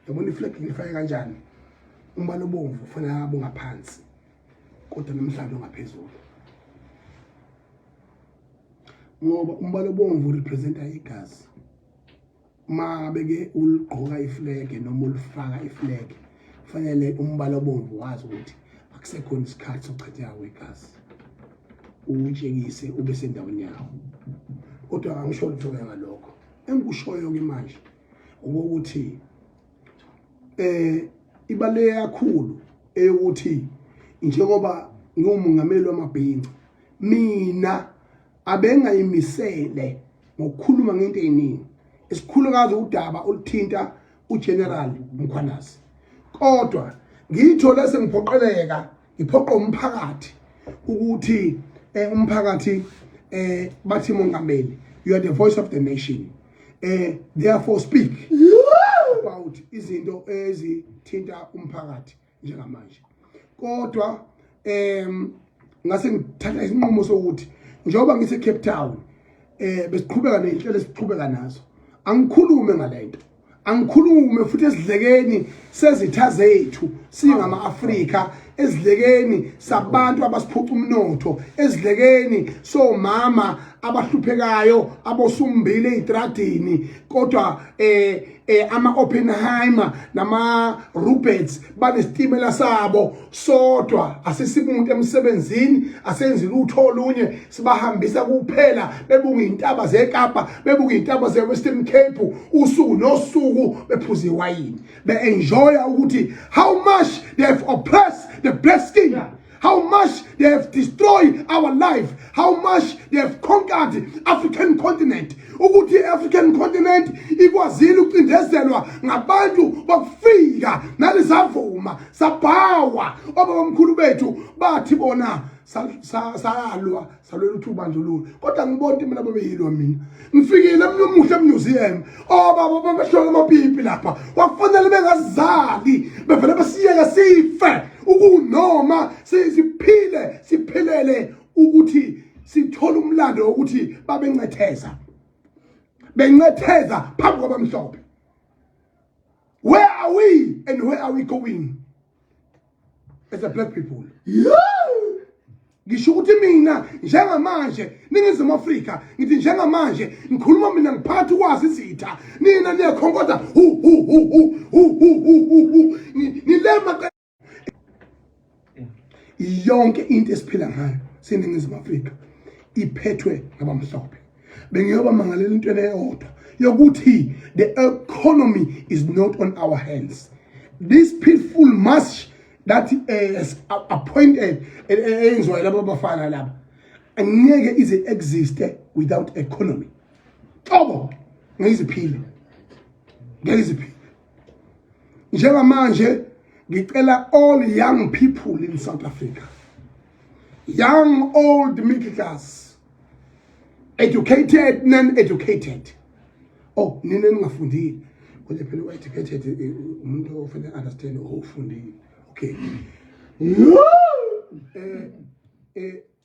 Yabona iflag ngifake kanjani? Umbala obomvu ufanele abe ngaphansi, kodwa nomhlaba ongaphezulu. Ngoba umbala obomvu representa igazi. Uma beke uligqoka iflag noma ulifaka iflag, kufanele umbala obomvu wazi ukuthi akusekhona isikhathi sokuchitheka kwegazi. Uwutshekise ube sendaweni yawo. Kodwa angisho lutho ke ngalokho. Engikushoyo ke manje ukuthi ibaluleke kakhulu eyokuthi njengoba ngiwumongameli wamabhinca, mina abengayimisele ngokukhuluma ngento eziningi, isikhulukazi udaba oluthinta uGeneral Mkhwanazi, kodwa ngiyithole sengiphoqeleka, ngiphoqa umphakathi ukuthi umphakathi bathi, "Mongameli, you are the voice of the nation, therefore speak about izinto ezithinta umphakathi njengamanje." Kodwa ngase ngithatha isinqumo sokuthi njengoba ngise Cape Town, besiqhubeka nezinhlelo esiqhubeka nazo, angikhulume ngalento, angikhulume futhi esidlekeni sezitha zethu singama-Afrika, ezidlekeni sabantu abasiphuca umnotho, ezidlekeni somama abahluphekayo abosumbile ezitradini, kodwa ama Oppenheimer nama Roberts banesitimela sabo sodwa. Asisimuntu emsebenzini, asenzi lutho olunye, sibahambisa kuphela bebuka intaba zeKapa, bebuka intaba zeWestern Cape usuku nosuku, bephuza iwayini, be-enjoya ukuthi how much they have oppressed the black skin, how much they have destroyed our life, how much they have conquered African continent, ukuthi i-African continent ikwazile ukucindezelwa ngabantu bokufika. Nalizavuma sabhawa obabamkhulu bethu, bathi bona salwa, salwela ukuthi ubandlululo, kodwa ngibona ukuthi mina babeyilwa. Mina ngifikile emnumuhle emuseum, obaba babehlola amapipi lapha, kwakufanele bengazali, bevele besiyeke sife ukunoma siphile, siphilele ukuthi sithole umlando wokuthi babencetheza, bencetheza phambi kwabamhlophe. Where are we and where are we going as a black people? Ngisho ukuthi mina njengamanje Ningizimu Afrika, ngithi njengamanje ngikhuluma mina ngiphatha ukwazi izitha, nina niyakhonkotha hu hu hu hu hu hu hu hu hu, nilema yonke into esiphila ngayo siningizimu Afrika iphethwe ngabamhlophe. Bengiyoba mangalela into eyodwa yokuthi the economy is not on our hands. This peaceful march that is appointed, eyenziwa laba bafana laba, angeke ize exist without economy. Qobo ngeke iziphile, ngeke iziphile. Njengamanje ngicela all young people in South Africa, young, old, middle class, educated, non-educated, oh, nina ningafundile, kodwa phela u-educated umuntu ofanele understand ofundile, okay,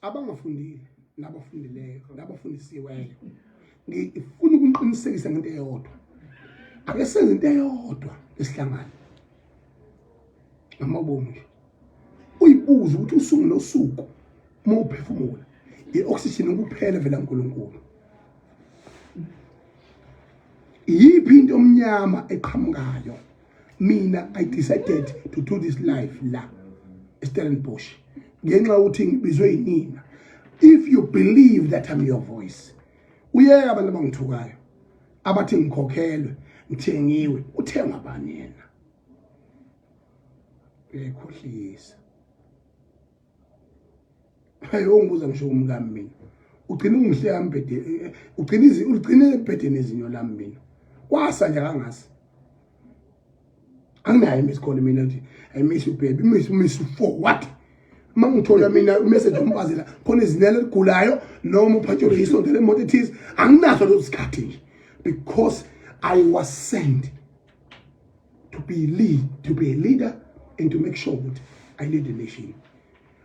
abangafundile nabafundileyo nabafundisiweyo, ngifuna ukuqinisekisa ngento eyodwa. Ake senze into eyodwa esihlangane ngamabomu nje. Uyibuze ukuthi usuku nosuku uma uphefumula i-oxygen kuphela vela uNkulunkulu, iyiphi into omnyama eqhamukayo? Mina I decided to do this life la eStellenbosch ngenxa yokuthi ngibizwe yinina. If you believe that I'm your voice, uyeka abantu abangithukayo abathi ngikhokhelwe, ngithengiwe. Uthengwa bani yena? Uyayikhohlisa. Hayi, ongibuza ngisho umkami mina, ugcina ungihleka mbhede, ugcina ugcine embhedeni izinyo lami. Mina kwasa nje kangasi, anginayo imiss call mina nje. I miss you, baby. Miss, miss you for what? Uma ngithola mina umessage umfazi la khona izinelo eligulayo noma uphatshelwe isonto lemoto ethize, anginaso leso sikhathi nje, because I was sent to be a leader and to make sure that I lead the nation.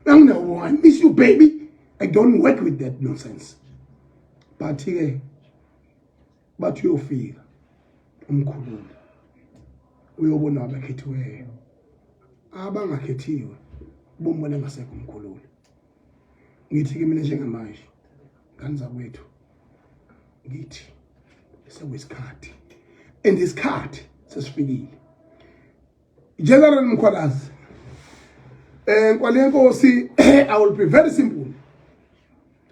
Anginawo "I miss you, baby". I don't work with that nonsense. But ke bathi uyofika umkhulule. Uyobona abakhethiweyo, abangakhethiwe bombona ngasekho umkhululi. Ngithi ke mina njengamanje, ngane zakwethu, ngithi sekuyisikhathi and isikhathi sesifikile. General Mkhwanazi, Nkwali yenkosi, I will be very simple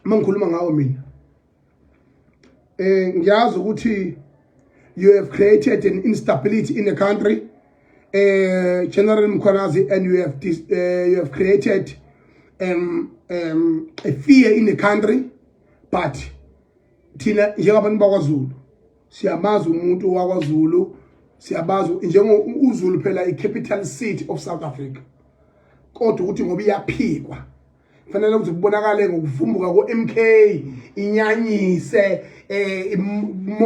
uma ngikhuluma ngawo mina. Ngiyazi ukuthi you have created an instability in the country, General Mkhwanazi, and you have created a fear in the country. But thina njengabantu bakwaZulu siyamazi umuntu wakwaZulu, siyabazi njengo uZulu phela, i-capital city of South Africa. Kodwa ukuthi ngoba iyaphikwa, fanele ukuthi kubonakale ngokuvumbuka ko-MK, inyanyise,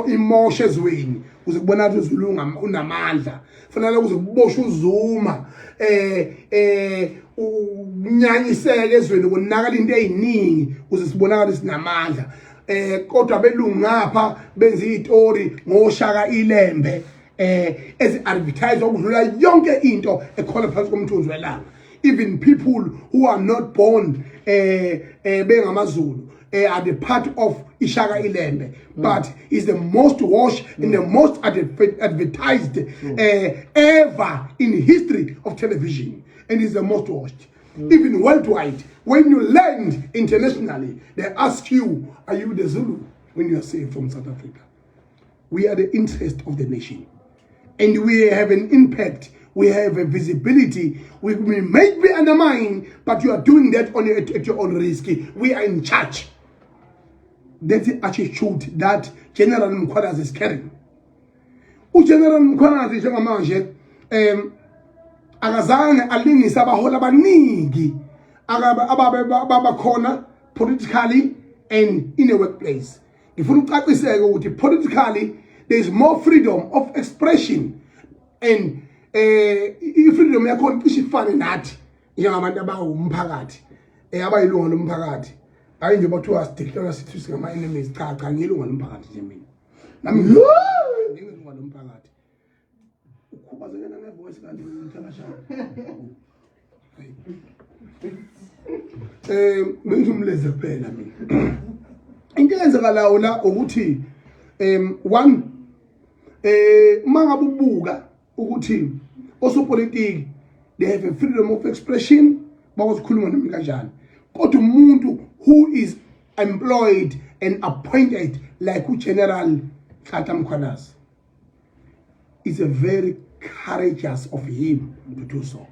imoshe ezweni ukuze kubonakale ukuthi uZulu unamandla. Fanele ukuze kuboshwe uZuma, unyanyiseke ezweni, konakala into eziningi ukuze sibonakale sinamandla. Kodwa belungu ngapha benza izitori ngoShaka iLembe ezi advertise okudlula yonke into ekhona phansi komthunzi welanga. Even people who are not born bengamaZulu are the part of iShaka iLembe, but is the most watched and the most advertised ever in history of television and is the most watched even worldwide. When you land internationally, they ask you, "Are you the Zulu?" when you are saved from South Africa. We are the interest of the nation and we have an impact, we have a visibility. We may be undermined, but you are doing that at your own risk. We are in charge. That's the attitude that General Mkhwanazi is carrying. UGeneral Mkhwanazi njengamanje akazange alingise abaholi abaningi ababe babakhona politically and in a workplace. Ngifuna ucaciseke ukuthi politically there is more freedom of expression and i-freedom yakhona cishe ifane nathi njengabantu abawumphakathi, abayilunga lomphakathi. Hayi nje bathiwa sideclare sithi singama-enemies. Cha cha, ngiyilunga lomphakathi nje mina, nami ngiyilunga lomphakathi. Ukhubazekela ngevoice kanti ngithakashana. Bengizumleze kuphela mina. Into eyenzekalayo la ukuthi one, uma ngabe ubuka ukuthi osopolitiki, they have a freedom of expression, bakwazi ukukhuluma noma kanjani, kodwa umuntu who is employed and appointed like uGeneral Nhlanhla Mkhwanazi is a very courageous of him to do so.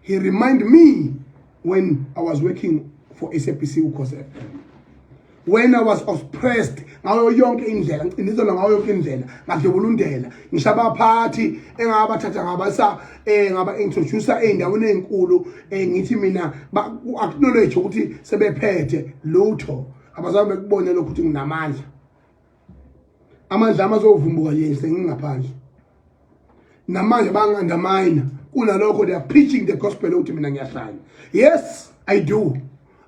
He remind me when I was working for SABC Ukhozi FM, when I was oppressed ngayo yonke indlela, ngicindezelwa ngayo yonke indlela, ngadlubulundela ngisho abaphathi engabathatha ngabasa ngaba introducer ey'ndaweni ey'nkulu, ngithi mina acknowledge ukuthi sebephethe lutho, abazange bekubone lokhu ukuthi nginamandla. Amandla ami azovumbuka nje sengingaphandle. Namanje bangi-undermine. Kunalokho they are preaching the gospel ukuthi mina ngiyahlanya. Yes, I do.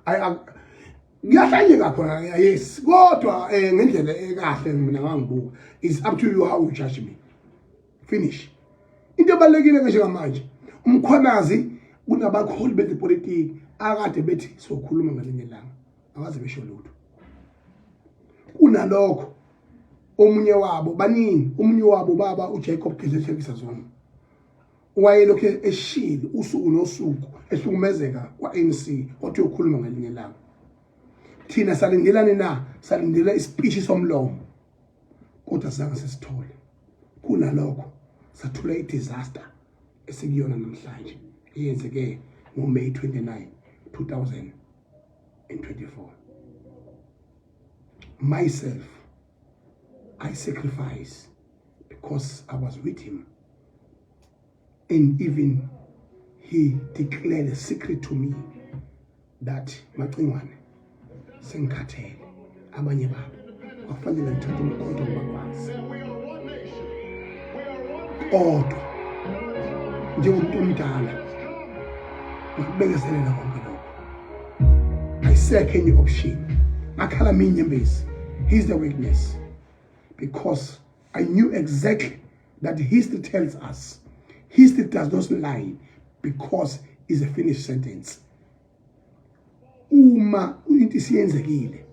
I ngiyahlanyeka khona, yes, kodwa ngendlela ekahle. Mina ngangibuka, it's up to you how you judge me. Finish. Into ebalulekile ke njengamanje, uMkhwanazi, kunabakholi bezepolitiki akade bethi sokhuluma ngelinye ilanga, akaze besho lutho. Kunalokho omunye wabo, baningi, omunye wabo baba uJacob Gedleyihlekisa Zuma wayelokhu eshilo usuku nosuku ehlukumezeka kwa-ANC, wathi uyokhuluma ngelinye ilanga. Thina salindelani na? Salindela ispeech somlomo, kodwa zange sisithole. Kunalokho sathula i-disaster esikuyona namhlanje eyenzeke ngoMay 29 2024. Myself, I sacrifice because I was with him and even he declared a secret to me that, "Macingwane, sengikhathele." Abanye babo kwakufanele ngithathe umkhonto ngibakwazi, kodwa njengomuntu omdala ngakubekezelela konke lokho. Ayisekho enye option. Ngakhala mina inyembezi. He's the witness, because I knew exactly. that history tells us. History does not lie because it's a finished sentence. Uma into isiyenzekile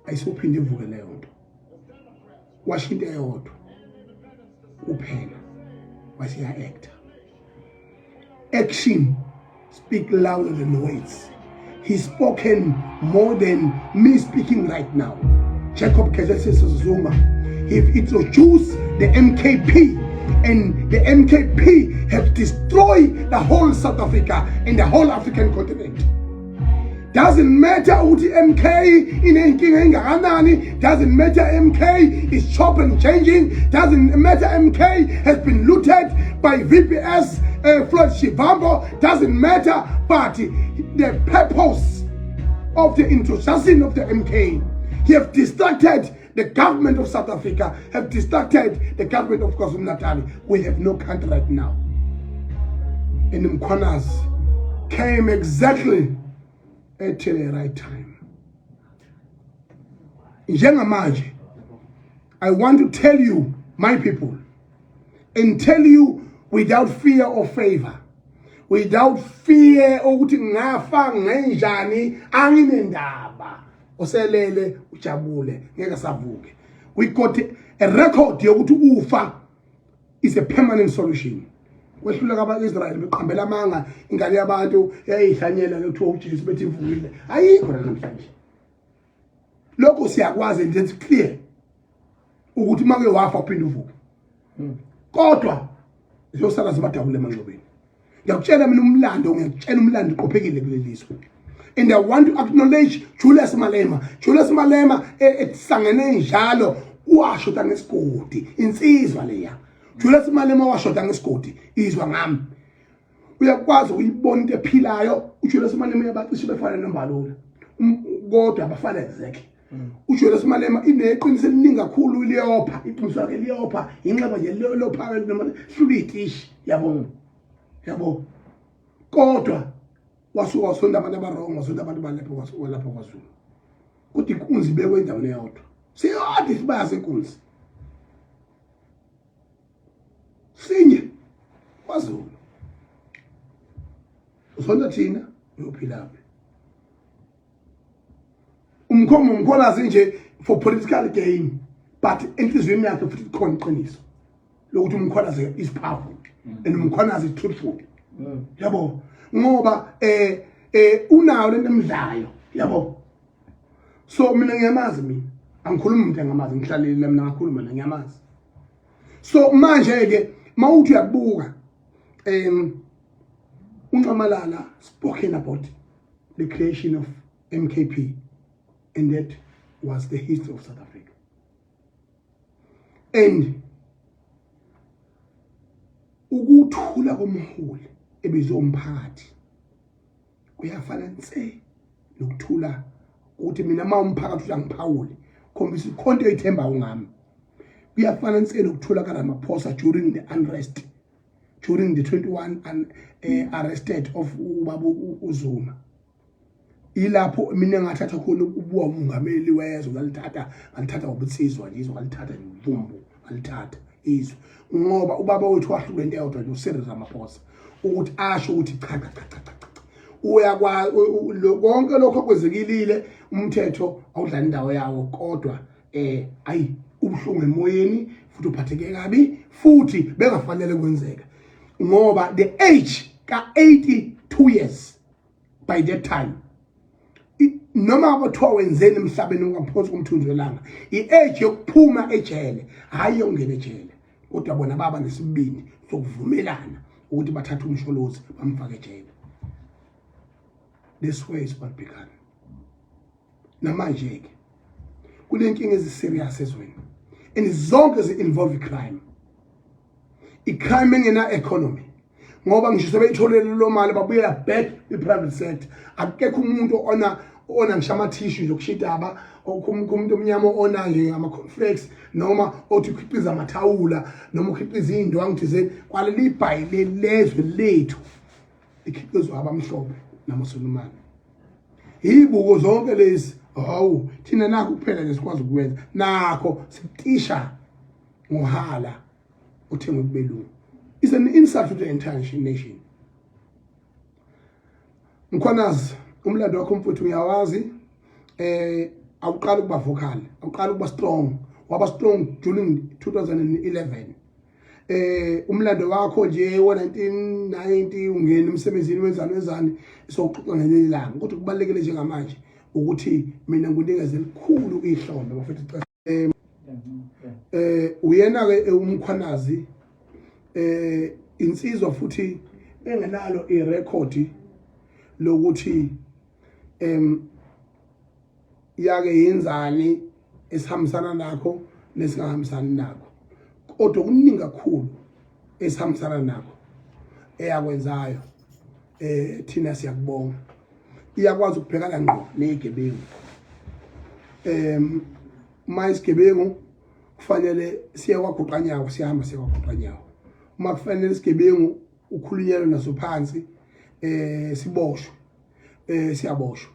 ayisophinde ivuke leyo nto. Washo into eyodwa kuphela wase actor. Action speak louder than words. He's spoken more than me speaking right now. Jacob Gedleyihlekisa Zuma, he introduced the MKP, and the MKP have destroyed the whole South Africa and the whole African continent. Doesn't matter ukuthi MK inenkinga engakanani, doesn't matter MK is chop and changing, doesn't matter MK has been looted by VPS, Floyd Shivambu, doesn't matter, but the purpose of the introduction of the MK, he have distracted the government of South Africa, have distracted the government of KwaZulu-Natal. We have no country right now. And Mkhwanazi came exactly at the right time. Njengamanje, I want to tell you, my people, and tell you without fear or favor, without fear ukuthi ngafa ngenjani, anginendaba. Oselele ujabule, ngeke savuke. We got a record yokuthi ufa is a permanent solution. Kwehluleka aba-Israyeli beqambela amanga ingane yabantu yayihlanyela kuthiwa uJesu bethi ivukile. Ayikho namhlanje. Lokho siyakwazi and it's clear ukuthi make wafa uphinde uvuke. Kodwa ziyosala zibadabule emanxebeni. Ngiyakutshela mina umlando, ngiyakutshela umlando uqophekile kuleli lizwe. And I want to acknowledge Julius Malema. Julius Malema esangene njalo washoda ngesigodi, insizwa leya. Julius Malema washoda ngesigodi, izwa ngami. Uyakwazi ukuyibona into ephilayo. uJulius Malema uyabacishe befana noMbalula. Kodwa abafana exactly. uJulius Malema ineqiniso eliningi kakhulu, liyopha iqiniso lakhe, liyopha inxeba nje lopha noma hlula itishi, yabo, yabo. Kodwa wasuka wasonda abantu aba-wrong, wasonda abantu balapha walapha kwaZulu. Kodwa inkunzi ibekwe endaweni eyodwa, siyodwa isibaya senkunzi sinye kwaZulu. Usonda thina uyophilaphi? Umkhomo uMkhwanazi nje for political gain, but enhliziyweni yakhe futhi kukhona iqiniso lokuthi uMkhwanazi is powerful and uMkhwanazi is truthful, yabo, ngoba unayo lento emdlayo, yabo. So mina ngiyamazi, mina angikhulumi umuntu engamazi, ngihlalile mina ngakhuluma mina ngiyamazi. So manje ke mawuthi uyabuka, uNxamalala spoken about the creation of MKP, and that was the history of South Africa. And ukuthula komholi ebizwe umphakathi kuyafana nse nokuthula ukuthi mina uma umphakathi uthi angiphawule, khombisa ikhonto oyithembayo ngami. Kuyafana nse nokuthula kaRamaphosa during the unrest, during the 21 and arrested of ubaba uZuma. Ilapho mina engathatha khona ukubuka umongameli wezwe, ngalithatha, ngalithatha ngobunsizwa nje izwe, ngalithatha nje vumbu, ngalithatha izwe, ngoba ubaba wethu wahlulwa into eyodwa nje, uCyril Ramaphosa, ukuthi asho ukuthi cha, cha, cha, cha, cha, cha, uyakwazi konke lokho okwenzekilile, umthetho awudlala indawo yawo. Kodwa ayi, ubuhlungu emoyeni futhi uphatheke kabi futhi bengafanele kwenzeka, ngoba the age ka 82 years by that time, noma kwathiwa wenzeni emhlabeni ungaphansi komthunzi welanga, i-age yokuphuma ejele, hhayi yokungena ejele. Kodwa bona baba nesibindi sokuvumelana ukuthi bathathe uMsholozi bamfake ejele. This way is what began. Namanje-ke kunenkinga ezi-serious ezweni and zonke zi-involve i-crime, i-crime engena economy, ngoba ngisho sebeyitholele lo mali babuyela back kwi-private sector. Akekho umuntu ona ngisho amathishu nje okushidaba, umuntu omnyama ona nje ama-cornflakes noma othi ukhiqiza amathawula noma ukhiqiza iy'ndwangu thizeni. Kwaleli bhayi lezwe lethu ikhiqizwa abamhlophe namasulumane, yibuko zonke lezi. Hawu, thina nakho kuphela nje sikwazi ukwenza, nakho sikutisha ngohala. Uthengwe kubelungu. It's an insult to the entire nation. Mkhwanazi, umlando wakho mfowethu ngiyawazi. Awuqala ukuba vocal, awuqala ukuba strong, waba strong during 2011. Umlando wakho nje wo-1990 ungena emsebenzini, wenzani wenzani, sokuxoxa ngelinye ilanga, kodwa kubalulekile njengamanje ukuthi mina ngunikeze elikhulu ihlombe, bafethu. Uyena ke uMkhwanazi, insizwa futhi engenalo irekhodi lokuthi yake yenzani esihambisana nakho nesingahambisani nakho, kodwa kuningi kakhulu esihambisana nakho eyakwenzayo. Thina siyakubonga. Iyakwazi ukubhekana ngqo nezigebengu. Uma isigebengu kufanele siye kwagoqanyawo, siyahamba siye kwagoqanyawo. Uma kufanele isigebengu ukhulunyelwe naso phansi, siboshwe, siyaboshwa.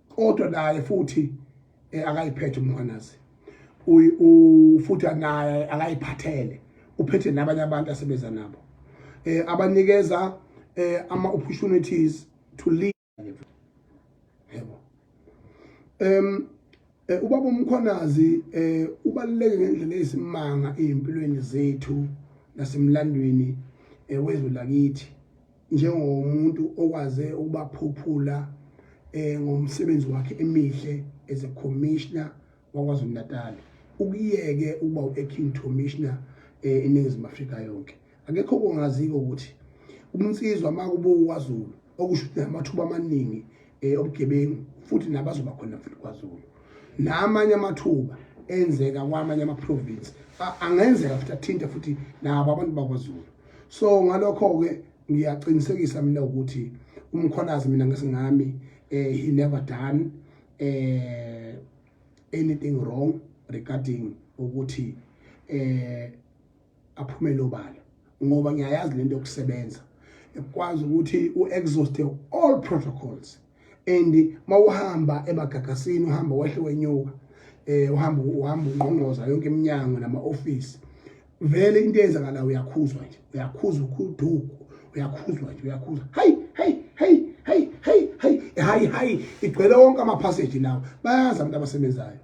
Kodwa naye futhi akayiphethe uMkhwanazi, futhi naye akayiphathele, uphethe nabanye abantu asebenza nabo, abanikeza ama opportunities to lead, yebo. Ubaba uMkhwanazi ubaluleke ngendlela eyisimanga ezimpilweni zethu nasemlandweni wezwe lakithi, njengomuntu okwaze ukubaphuphula ngomsebenzi wakhe emihle as a commissioner waKwaZulu Natal, ukuyeke ukuba u-acting commissioner eNingizimu Afrika yonke. Akekho kongaziko ukuthi umnsizwa makubo kwaZulu, okusho ukuthi amathuba amaningi obugebengu futhi nabazoba khona futhi kwaZulu, namanye amathuba enzeka kwamanye ama-province angenzeka futhi athinte futhi nabo abantu bakwaZulu. So ngalokho-ke ngiyaqinisekisa mina ukuthi uMkhwanazi, mina ngesingami, he never done anything wrong regarding ukuthi aphumele obala, ngoba ngiyayazi lento yokusebenza ekwazi ukuthi u-exhaust all protocols, and mawuhamba emagagasini, uhamba wehle wenyuka, uhamba ungqongqoza yonke iminyango nama-office, vele into eyenzakalayo uyakhuzwa nje, uyakhuzwa uduku, uyakhuzwa nje, uyakhuzwa, hayi hayi hayi hayi hayi hayi hayi hayi, igcwele wonke ama-passage lawo. Bayazi abantu abasebenzayo.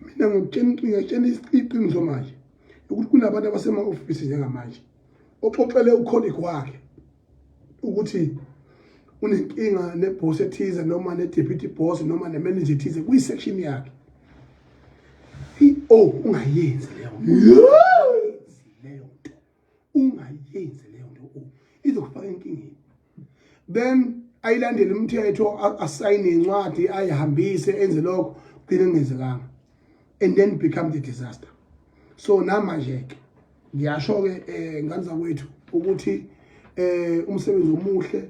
Mina ngikutshela iqiniso manje ukuthi kunabantu abasema-ofisi njengamanje oxoxele ucolleague wakhe ukuthi unenkinga neboss ethize noma ne-deputy boss noma ne-manager ethize kwi-section yakhe. Oh, ungayenzi leyo leyo nto, ungayenzi leyo nto, oh, izokufaka enkingeni. Then ayilandele umthetho, asayine incwadi, ayihambise, enze lokho, kugcine kungenzekanga, and then become the disaster. So namanje ke ngiyasho ke, ngane zakwethu, ukuthi umsebenzi omuhle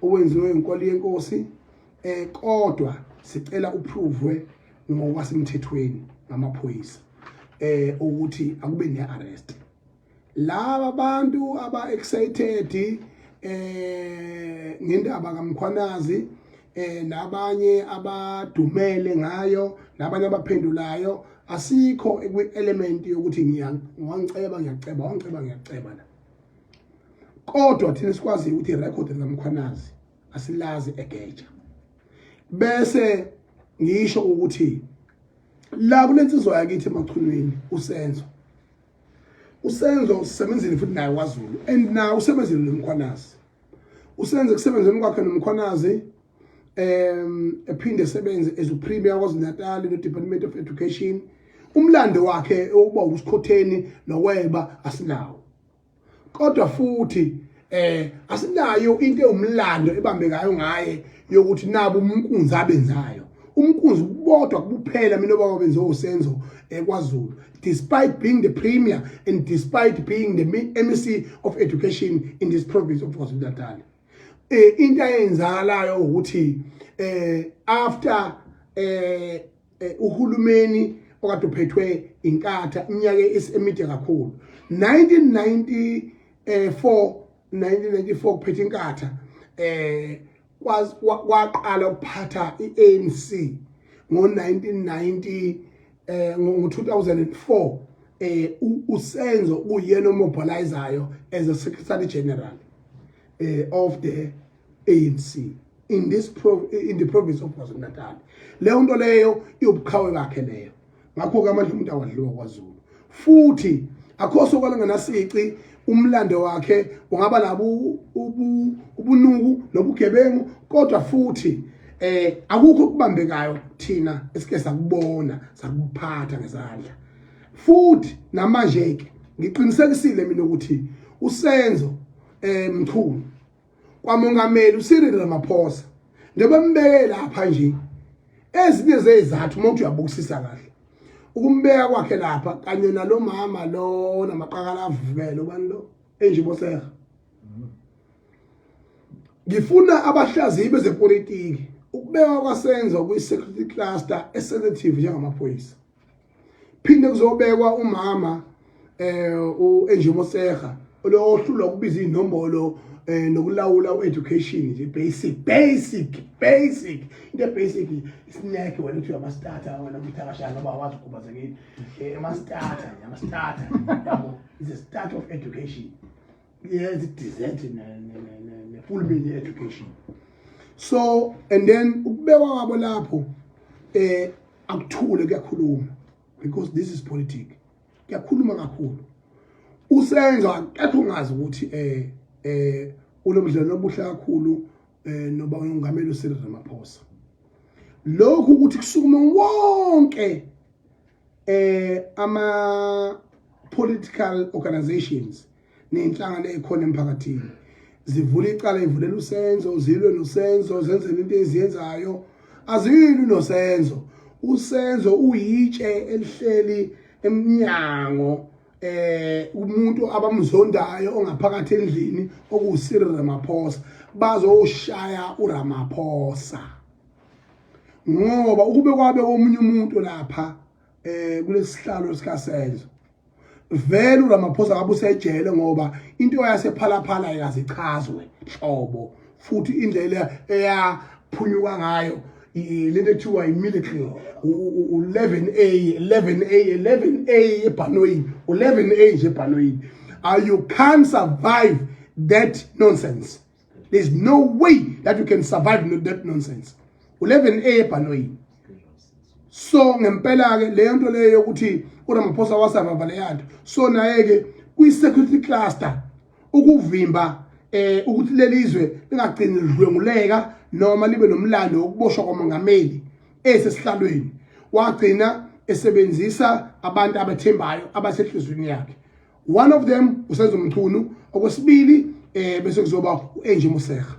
owenziwe inkoli yenkosi, kodwa sicela uprovwe ngokwasemthethweni ngamaphoyisa, ukuthi akube ne-arrest. Laba bantu aba excited ngendaba kaMkhwanazi, nabanye abadumele ngayo, nabanye abaphendulayo, asikho kwi-element yokuthi ngiyangiceba, ngiyaceba, wangiceba, ngiyaceba la, kodwa thina sikwazi ukuthi irecord likaMkhwanazi asilazi egeja. Bese ngisho ukuthi la kulensizwa yakithi emaChunwini, uSenzo, uSenzo usebenzile futhi naye kwaZulu, and naye usebenzile noMkhwanazi. Usenze kusebenzeni kwakhe noMkhwanazi, ephinde esebenze as uPremier KwaZulu Natal no Department of Education. Umlando wakhe ukuba usikhotheni nokweba asinawo, kodwa futhi asinayo into ewumlando ebambekayo ngaye yokuthi nabo umnkunzi abenzayo, umnkunzi bodwa kuphela mina obaba benze uSenzo eKwaZulu, despite being the premier and despite being the MEC of education in this province of KwaZulu Natal. Into ayenzakalayo ukuthi after uhulumeni okade uphethwe iNkatha iminyaka emide kakhulu, 1994, 1994 kuphethe iNkatha, kwaqala ukuphatha iANC ngo-1990, ngo-2004. uSenzo uyena omobilizayo as a secretary general of the ANC in the province of KwaZulu-Natal. Leyo nto leyo iwubuqhawe bakhe leyo. Ngakho-ke amandla omuntu awadliwa kwaZulu. Futhi akho sokwalangana sici, umlando wakhe ungaba nabo ubunuku nobugebengu, kodwa futhi akukho okubambekayo thina esike sakubona sakuphatha ngezandla. Futhi namanje ke ngiqinisekisile mina ukuthi uSenzo Mchunu kwamongameli uCyril Ramaphosa njengoba mbeke lapha nje, ezinye zezathu uma uthi uyabukisisa kahle ukumbeka kwakhe lapha kanye nalomama lo namaqakala avukele, ubani lo, Angie Motshekga. Ngifuna abahlaziyi bezepolitiki, ukubekwa kwaSenzo kwi-security cluster esensitive njengamaphoyisa, phinde kuzobekwa umama u-Angie Motshekga lo ohlulwa ukubiza inombolo nokulawula u-education nje, basic basic basic, into basic, snack. Wena uthi ama-starter, wena uthi akashaya ngoba awazi ukhubazekile, ama-starter nje, ama-starter yabo, is a start of education, yes, dessert ne-full meal education. So and then ukubekwa kwabo lapho akuthule, kuyakhuluma, because this is politics, kuyakhuluma kakhulu. USenzo akekho ungazi ukuthi unobudlelwano obuhle kakhulu noba umongameli uCyril Ramaphosa. Lokhu ukuthi kusukume wonke ama political organizations nezinhlangano ezikhona emphakathini zivula icala, ivulela uSenzo, zilwe noSenzo, zenzele into eziyenzayo, azilwi noSenzo. USenzo uyitshe elihleli emnyango, umuntu abamzondayo ongaphakathi endlini okuwuCyril Ramaphosa. Bazoshaya uRamaphosa ngoba ukube kwabe omunye umuntu lapha kulesihlalo sikaSenzo, vele uRamaphosa ngabe usejele, ngoba into yasePhalaphala ayikazichazwe nhlobo, futhi indlela eyaphunyuka ngayo lento ethiwa i-military u-11A 11A 11A ebhanoyini, u-11A nje ebhanoyini. You can't survive that nonsense. There's no way that you can survive that nonsense, 11A ebhanoyini. So ngempela ke leyo nto leyo yokuthi uRamaphosa wasurvive leya nto, so naye ke kwi-security cluster ukuvimba ukuthi lelizwe lingagcini lidlwenguleka noma libe nomlando wokuboshwa kwamongameli esesihlalweni, wagcina esebenzisa abantu abathembayo abasehlizweni yakhe. One of them uSenzo Mchunu, okwesibili bese kuzoba uAngie Motshekga,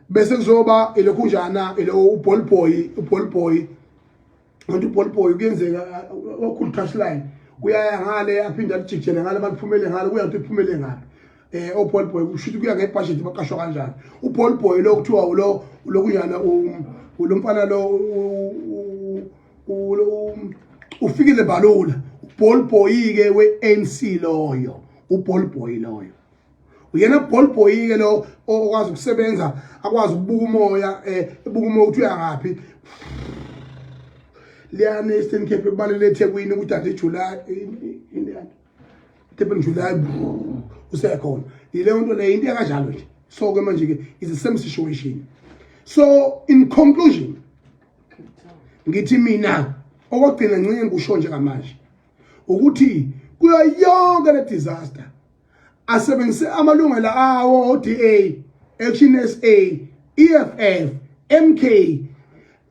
bese kuzoba ilokhunjana ilo uBall Boy, uBall Boy. Kanti uBall Boy kuyenzeka wakhulu touchline, uyaya ngale aphinde alijikijele ngale, baliphumele ngale, kuya ukuthi iphumele ngaphi. OBall Boy kusho ukuthi kuya ngebudget, baqashwa kanjani. UBall Boy lo kuthiwa lo lokunyana lo mfana lo uFikile Mbalula, uBall Boy ke we-ANC loyo, uBall Boy loyo uyena ball boy ke lo okwazi ukusebenza, akwazi ukubuka umoya, ebuka umoya ukuthi uya ngaphi liyana Eastern Cape, kubalele eThekwini ukuthi ade July indiyana Durban July usekhona. Yileyo nto leyo, into yakanjalo nje. So ke manje ke is the same situation. So in conclusion ngithi mina okugcina ncinye ngisho njengamanje ukuthi kuyo yonke le disaster asebenzise amalungelo awo o-DA, Action SA, EFF, MK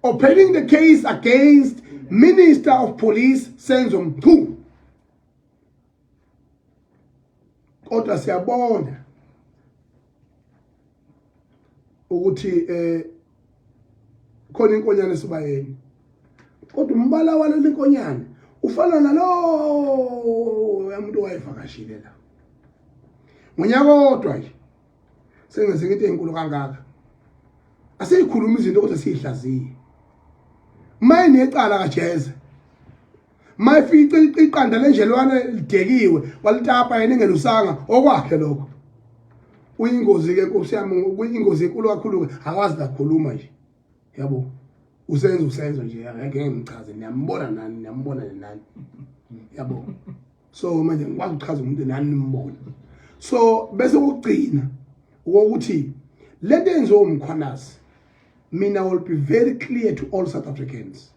opening the case against Minister of Police Senzo Mchunu. Kodwa siyabona ukuthi khona inkonyane esibayeni, kodwa umbala waleli nkonyane ufana nalo umuntu wayevakashile la ngonyaka kodwa nje sengenzeka into enkulu kangaka. Asiyikhuluma izinto kodwa siyihlaziye. Mayinecala kajeze, mayifica iqanda lenjelwane lidekiwe, walitapa yena engelusanga, okwakhe lokho. Uyingozi ke nkosi yami, kuyingozi enkulu kakhulu ke, akwazi nakukhuluma nje yabo. Usenza nje, angeke ngichaze, niyambona nani, niyambona nani. Yabo, so manje ngikwazi ukuchaza umuntu nani nimbona. So bese ukugcina ukuthi lento yenziwa uMkhwanazi, mina will be very clear to all South Africans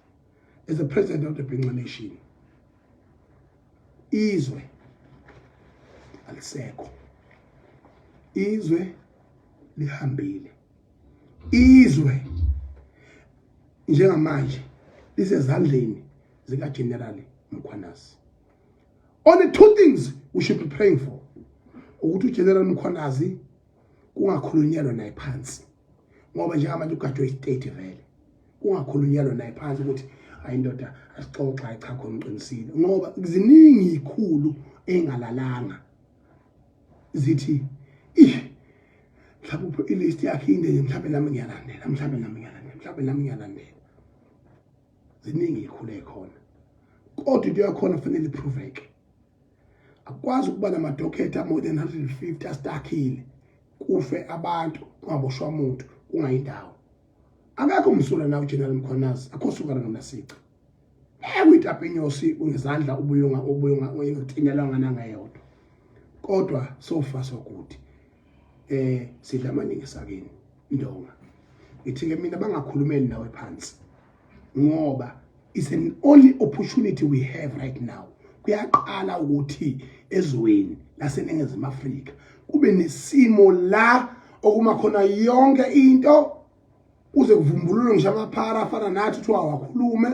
as the president of the Bhinca Nation, izwe alisekho, izwe lihambile, izwe njengamanje lisezandleni zika General Mkhwanazi. Only two things we should be praying for, ukuthi uGeneral Mkhwanazi kungakhulunyelwa naye phansi, ngoba njengamanje ugadwe istate vele, kungakhulunyelwa naye phansi ukuthi hayi ndoda, asixoxa, hayi cha, khona uqinisile, ngoba ziningi ikhulu engalalanga zithi ih, mhlawumbe ilist yakhe inde, mhlawumbe nami ngiyalandela, mhlawumbe nami ngiyalandela, mhlawumbe nami ngiyalandela. Ziningi ikhulu ekhona, kodwa into yakhona kufanele iproveke. Akwazi ukuba namadokhetha more than 150 astakile, kufe abantu, kungaboshwa umuntu, kungayindawo. Akekho umsula na uGeneral Mkhwanazi, akho suka nganasici ekuyitapa inyosi ngezandla ubuyonga ubuyonga ungatinyelwa nangayodwa. Kodwa so far so good, sidla amaningi esakeni ndonga. Ngithi ke mina bangakhulumeli nawe phansi, ngoba it's an only opportunity we have right now. Kuyaqala ukuthi ezweni laseNingizimu Afrika kube nesimo la okuma khona yonke into, kuze kuvumbululwe ngisho amaphara afana nathi, kuthiwa awakhulume,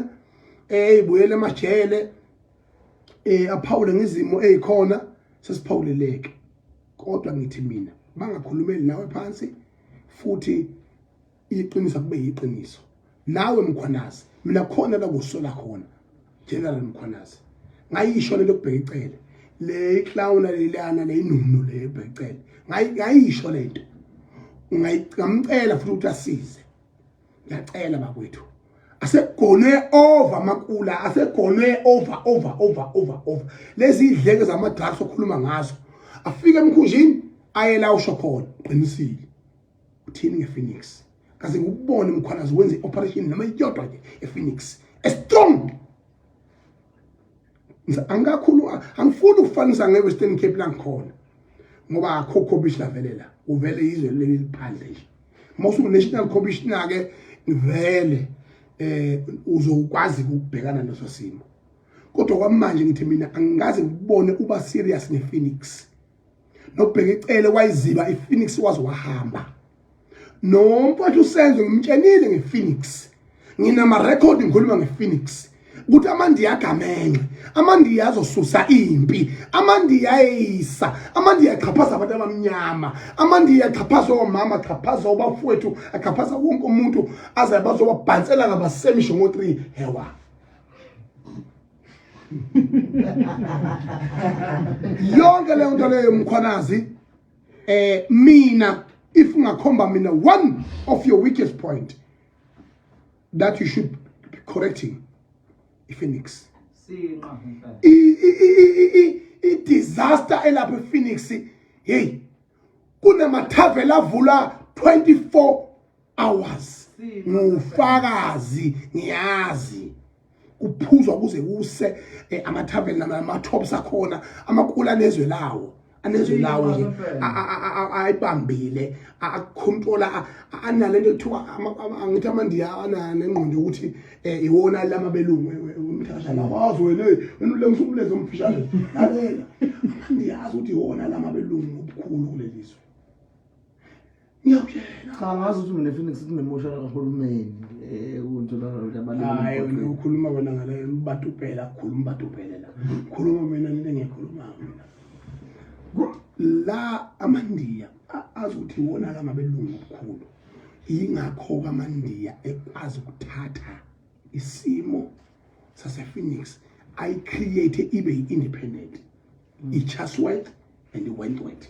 ibuyele emajele, aphawule ngezimo ezikhona sesiphawuleleke. Kodwa ngithi mina bangakhulumeli nawe phansi, futhi iqiniso kube yiqiniso. Nawe Mkhwanazi, mina khona la kusola khona General Mkhwanazi, ngayisho lento kubheka icele le clown lelana le inunu le bheka icele, ngayisho lento, ngamcela futhi ukuthi asize. Ngiyacela bakwethu, asegonwe over amakula, asegonwe over over over over over lezi idleke zama drugs okhuluma ngazo, afike emkhunjini aye la usho khona. Qinisile, uthini ngePhoenix? Kaze ngikubone Mkhwanazi wenze i-operation noma iyodwa nje ePhoenix a strong. Angikakhulu, angifuni ukufanisa nge-Western Cape la ngikhona, ngoba akho commissioner vele la, uvele izwe leli liphandle nje. Uma usu-national commissioner ke vele uzokwazi ukubhekana neso simo, kodwa kwamanje ngithi mina angikaze ngikubone uba serious ngePhoenix. Nobheka icele wayiziba iPhoenix waze wahamba nomfowethu uSenzo, ngimtshenile ngePhoenix, nginama record ngikhuluma ngePhoenix ukuthi amandiya agamenxe, amandiya azosusa impi, amandiya ayeyisa, amandiya axhaphaza abantu abamnyama, amandiya axhaphaza omama, axhaphaza obafowethu, axhaphaza wonke umuntu, aze bazobabhansela ngabasemisho ngo-3 hewa. Yonke leyo nto leyo, Mkhwanazi, mina if ungakhomba mina one of your weakest point that you should be correcting, iPhoenix. Sinqa impela. I-disaster elapha ePhoenix, hey, kunamathavela avula 24 hours, ngufakazi, ngiyazi kuphuzwa kuze kuse, amathaveni nama-tops akhona amakulu anezwe lawo, anezwe lawo nje ayibambile, akucontrola, analento ekuthiwa angithi amandiya anengqondo yokuthi iwona lama belungu umthashana wazi wena, wena ulengisa umlenze omfishane. Lalela, amandiya azi ukuthi iwona lama belungu obukhulu kuleli zwe, ngiyakutshela. Cha, ngazi ukuthi mina Phoenix kunemoshana kahulumeni ukutholakala ukuthi abalimi. Hayi, wena ukhuluma wena ngale batupela, khuluma batupele la, khuluma mina into engiyikhuluma mina la, amandiya azi ukuthi iwona la mabelungu obukhulu, yingakho amandiya ekwazi ukuthatha isimo sase-Phoenix ayicreate ibe i-independent, i-Chatsworth and i-Wentworth.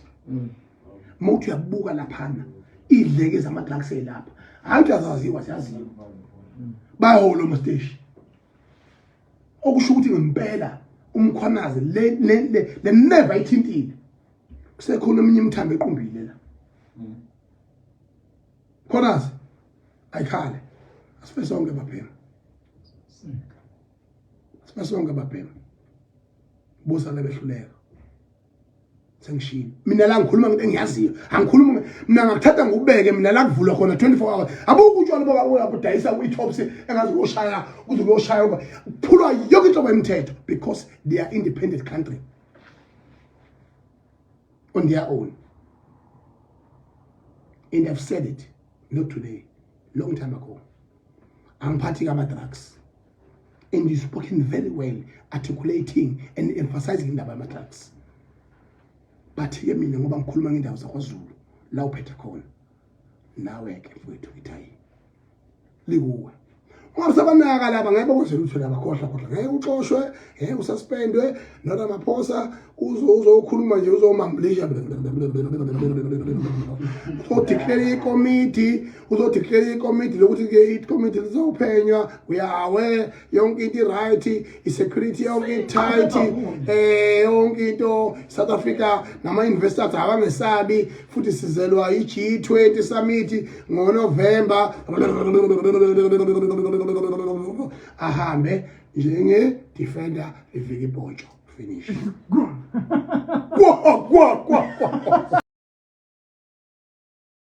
Uma uthi uyabuka laphana iy'dleke zama-drugs ey'lapha, hhayi ukuthi azaziwa, ziyaziwa, bayahola omasteshi, okusho ukuthi ngempela uMkhwanazi le neva ithintile, kusekhona eminye imithambo equmbile la. Mkhwanazi, ayikhale, asife sonke baphema, asife sonke baphema. Bosale behluleka. Sengishilo. Mina la ngikhuluma ngento engiyaziyo. Angikhuluma mina ngakuthatha ngikubeke mina la kuvulwa khona 24 hours. Abukho utshwala bokudayisa kwi-tops engazi kuyoshaya kuze kuyoshaya uba kuphulwa yonke inhlobo yemithetho because they are independent country on their own. And I've said it, not today, long time ago. Angiphathi kama-drugs. And you spoken very well, articulating and emphasizing indaba yama-drugs. But ke mina ngoba ngikhuluma ngendawo zakwaZulu la uphethe khona. Nawe ke mfowethu ngithi hayi likuwe. Ungasabanaka laba ngeke bakwenze lutho laba khohlwa khohlwa ngeke uxoshwe ngeke ususpendwe noRamaphosa uzokhuluma nje uzomambulisha uzodeclare ikomiti uzodeclare ikomiti lokuthi ke ikomiti lizophenywa uyawe yonke into i-right i-security yonke i-tight yonke into South Africa nama-investors awangesabi futhi sizelwa i-G20 summit ngoNovember ahambe njenge-defender livika ibhotsho finish. Kwa kwa kwa kwa.